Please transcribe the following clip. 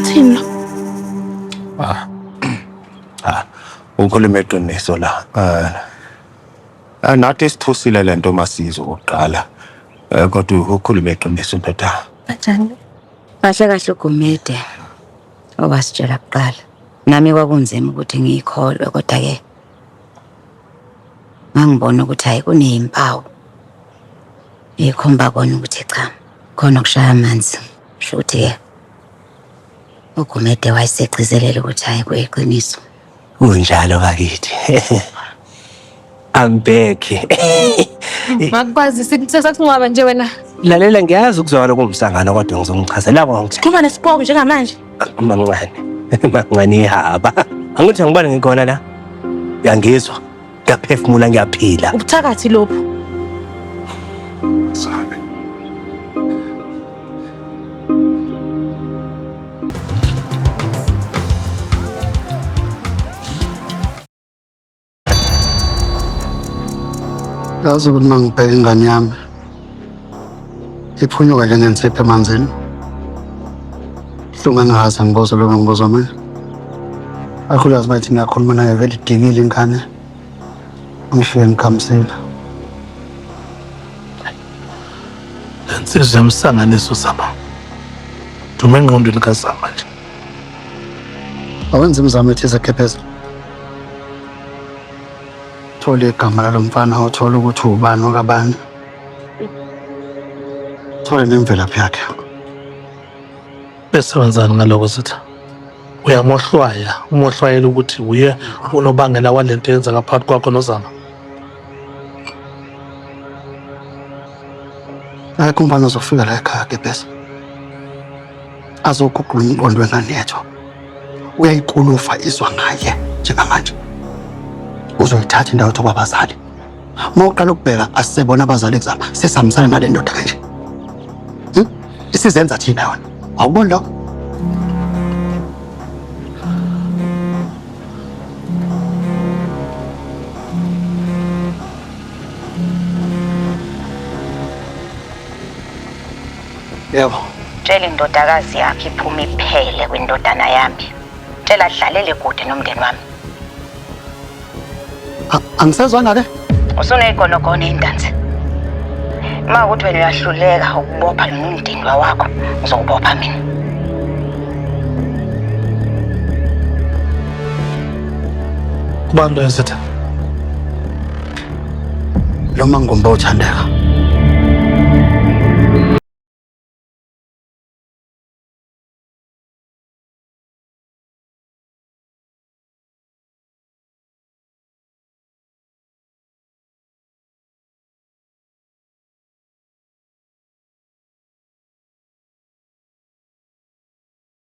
Uthini lo? Ah. Ah, ukhuluma iqiniso la. Eh ah, nathi sithusile lento masizo okokuqala. Eh kodwa ukhuluma iqiniso ndoda. Kanjani? Kahle kahle uGumede owasitshela kuqala. Nami kwakunzima ukuthi ngiyikholwe kodwa ke ngangibona ukuthi hayi kunezimpawu ekhomba kona ukuthi cha khona okushaya amanzi. Sho ukuthi ke uGumede wayesegcizelela ukuthi hayi kuyiqiniso. Kunjalo bakithi. I'm back. Makukwazi sesakungcwaba nje wena. Lalela ngiyazi ukuzwakala kungumsangano kodwa ngizongichazela konke. Khuluma nesipoko njengamanje. Mancane. Mancane ihaba. Angithi angibone ngikhona la. Uyangizwa? Ngiyaphefumula ngiyaphila. Ubuthakathi lobu. Sabe. Yazi ukuthi uma ngibheka ingane yami iphunyuka njengensipho emanzini. Buhlungu engingaze ngibuzwe lobo ngibuzwa mina. Kakhulukazi uma ithi ngiyakhuluma naye vele idikile ingane. Ngifike ngikhamisile. Le nsizwa yamsanganiso Zama. Duma engqondweni kaZama nje. Awenza imizamo ethize Khepheza. Thola igama lalo mfana uthole ukuthi ubani okabani. Thole nemvelaphi yakhe. Bese wenzani ngaloko Zitha? Uyamohlwaya, umohlwayela ukuthi uye unobangela walento eyenzeka phakathi kwakho noZama. Akekho umfana ozofika la ekhaya Khepheza. Azoguqula umqondo wengane yethu. Uyayikulufa izwa ngaye njengamanje. Uzoyithatha indawo yokuba abazali. Uma uqala ukubheka asisebona abazali kuzama sesihambisana nale ndoda kanje. Hmm? Isizenza thina yona. Awuboni lokho? Yebo. Tshela indodakazi yakho iphume iphele kwindodana yami. Tshela adlalele kude nomndeni wami. Angisezwanga ke. Usuneyigonogono intanzi. Uma ukuthi wena uyahluleka ukubopha lo nomndindwa wakho, ngizokubopha mina. Kubani lo Zitha? Lo mangumba uthandeka.